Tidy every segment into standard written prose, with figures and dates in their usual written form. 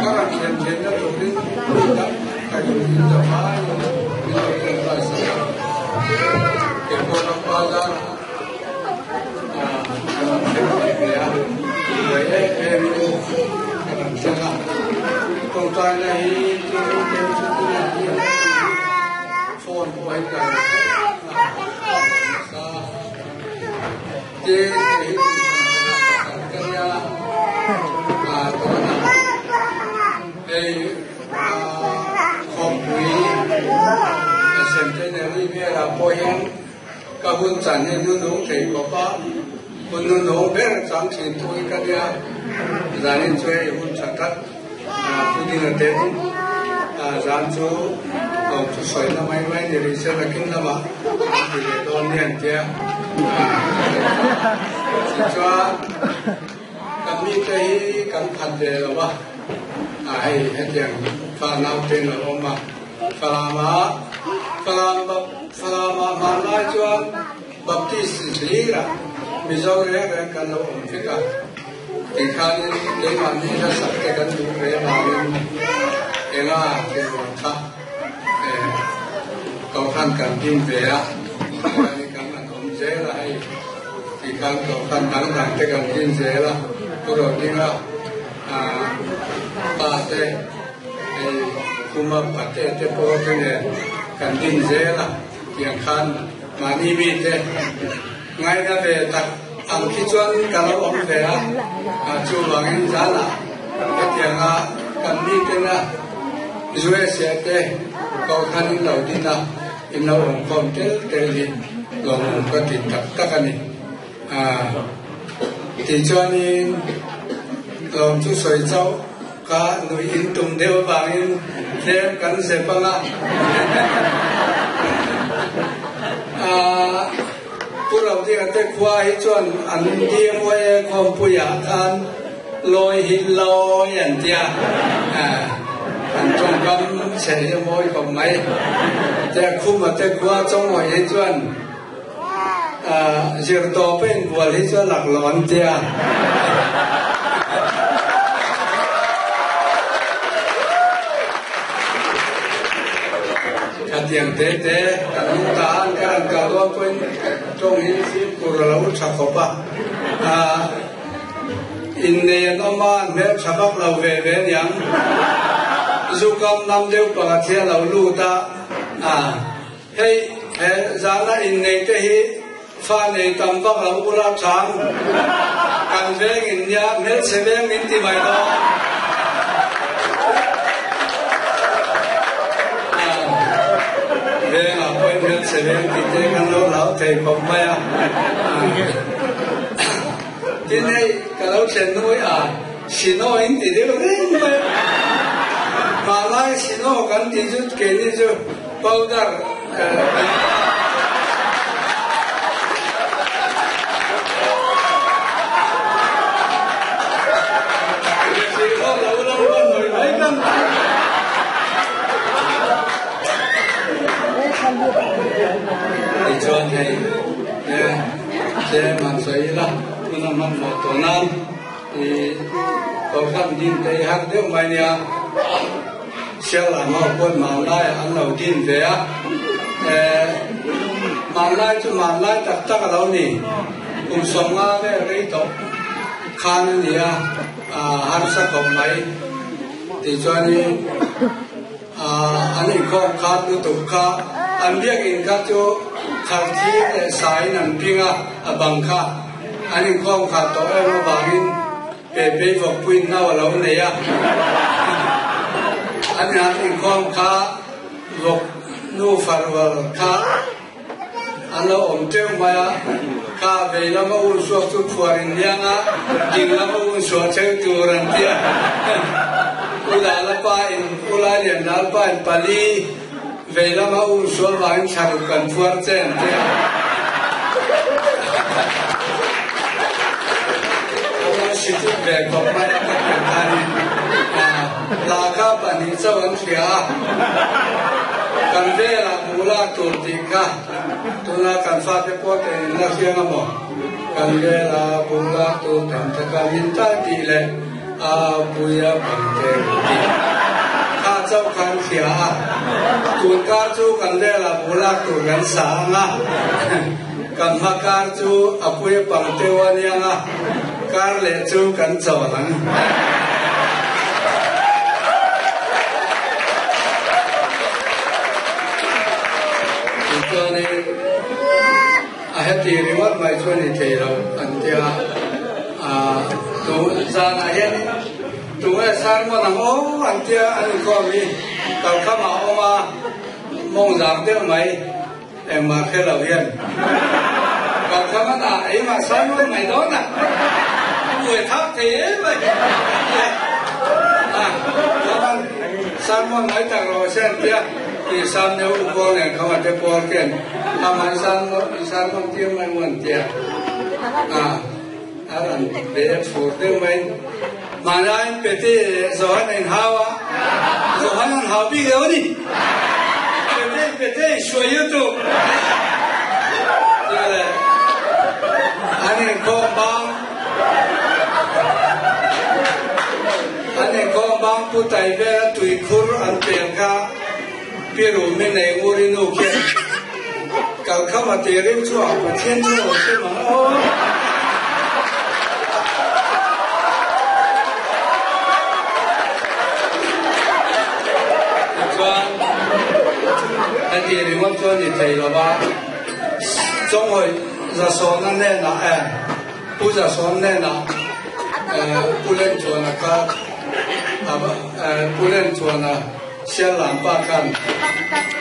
Ka rawn thlen theihna turin mi tam tak in min lo hmaiin min lo tawngtai sak a. Kei pawh ram bazarah ka rawn thleng thei ve a, buai em emin ka rawn thleng a. Tawngtaina hi chu tel chu tunah hian phone pawh hi ka rawn thleng a. Tin, kei hi kum 21 ka nia, tunah hei khawmpui Centenary velah pawh hian ka hun chan hi nunung thei khawp a, hun nunung ber chang thin thu hi ka nia, zanin chu hei hun tha tak puding a ten zan chu lo chu sawi na mai mai ni rih se nakin lamah an ti leh dawn nia an tia. Tichuan kan mite hi kan phat ve lo a, hei hetiang fa naute in lo awm a, Falam-a Falam Falam-ah hmanlai chuan Baptist hlirah Mizo reng reng kan lo awm vek a, tikhanin keimahni hlasak te kan duh ve avangin enga thilruang kha Kohhran kan din ve a, tikhanin kan han awm zel a hei, tikhan Kohhran dang dang te kan din zel a, Pu Rodinga pa te hei Khuma pate te pawh te nen kan din zel a, tiang khan mahni mite ngaina ve tak ang khi chuan ka lo awm ve a, chuvangin zanah hetianga kan mitena USA te Kohhran in lo din a, in lo awmkhawm tel tel hi lawmawm ka ti tak tak a ni. Tichuanin lawm chu sawi chauh ka nuih in tum deuh avangin tlem kan zep ang a. Pu Rodinga te khua hi chuan an DMYA khawmpuiah khan lawi hi lawi an tia, an tawngkam chhe hi a mawi khawp mai. Tia Khuma te khua Chawngawih hi chuan Zir tawp a inbual hi chu a laklawh an tia. Khatiang te te kan lung ta an ka ran kal dawn pawhin tawng hi fimkhur a lo tha khawp a. Innei an awm a, an hmel tha vak lo ve ve aniang. Zukam nam deuh pakhat hi a lo lut a. Hei he zana innei te hi fa nei tam vak lo ula chang kan veng in nia hmelchhe veng min ti mai dawn. Vengah pawhin hmelchhe veng tih te kan lo hlau thei khawp mai a. Tin hei ka lo thlen nuai a Sino in ti deuh reng mai a. Hmanlai Sino kan tih chu keini chu Powder Tichuan hei tlem han sawi ila tuna hmanhmawh tawh nan Kohhran din te i har deuh mai nia. Sialam ho pawn hmanlai an lo din ve a, eh, hmanlai chu hmanlai tak tak a lo ni. Kum 50 vel rei tawh khan a ni a, ah, harsa khawp mai tih chuanin, ah, an inkhawm khat lutuk kha, an biakinn kha chu kharthi leh saiin an ping a, a bang kha an inkhawm khat tawh em avangin, Pepe vawkpuiin nau a lo nei a, an han inkhawm kha vawk nu farwal kha an lo awm teuh mai a, kha vei lama un suak chu phuar in liang a, ding lama un suah theuh tur an ti a, U Lala pa in, U Lailian Lal pa in pali vei lama un suah vangin thlaruk kan phuar che an ti a. An lo situk ve khawp mai a ka pian khanin hla kha pahnih chauh an hria a, kan velah buh lak tur tih kha tuna kan fate pawh te in la hriang a maw? Kan vela bula tu tam taka min tai tih leh a puia bang te tih kha chauh khan hria a. Tun kar chu kan vela bulak tur kan sa ang a, kan hma kar chu a puia bang teuh a niang a, kar leh chu kan chawl ang. Tichuanin a heti ringawt mai chu a ni thei lo an tia tu zanah hianin tunge sermon ang aw an tia an inkhawm hi kalkhamah a awm a mawng zang deuh mai. Engmah hre lo hian kalkham a dah eimah sermon mai dawn a, a buai thak thei em mai a, chuan sermon mai tak rawh se an tia tih sam deuh u pawl nen kha te pawl ten amah i sermon tir mai maw an tia a, a rawn be fur deuh mai Mahnain Pete leh Johan a inhau a, Johan an hau bik lo a ni. Pete, Pete i hruai yu tu. Tih leh an inkhawm bang, an inkhawm bang pu tai vela tuikhur an pel kha Pi Rumi nei Nguri nu khian kalkham a ti riu chu a Pathian chu a lo hre mang aw. Tichuan, heti ringawt chu a ni thei lo va, Chawnghawi Zasawna hnenah eh, Pu Zasawn hnenah eh, Pu Lenchuana kha eh, Pu Lenchuana Siallam pa khan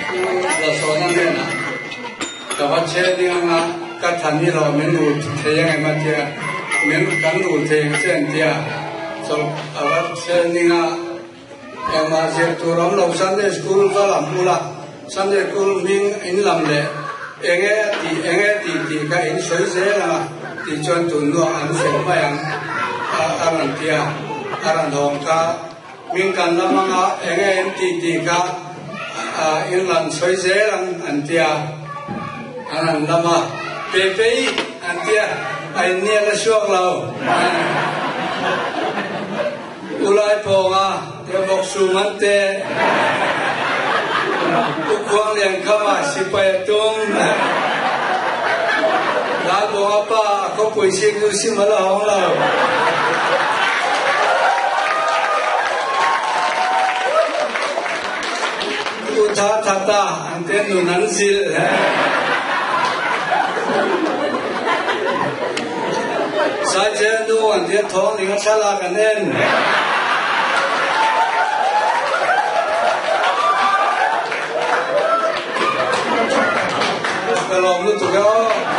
Pu Lasawna hnenah ka va che ding anga ka than hi lo min rul thei ang em a tia, min kan rul thei ang che an tia, chawlh a va che ding a, engmah zir tur awm lo Sunday school va lam ula, Sunday school hming in lam leh enge a tih enge a tih tih kha in sawi zel anga tih chuan tun hnuah an fel mai ang a rawn tia, a rawn hawng kha. Min kan lam anga enge in tih tih kha in rawn sawi zel ang an ti a, an rawn lam a, Pepei an ti a, a innial a chhuak lo. U Laipawnga te bawk sum an te, U Khuangliankhama sipai a tum, Lalbawnga pa a khawpui sim chu sim a la hawng lo. U tha tha ta an te nun an zilh he. Saiche nu an te thawng ning a thlalak an en. Ka lawm lutuk e aw.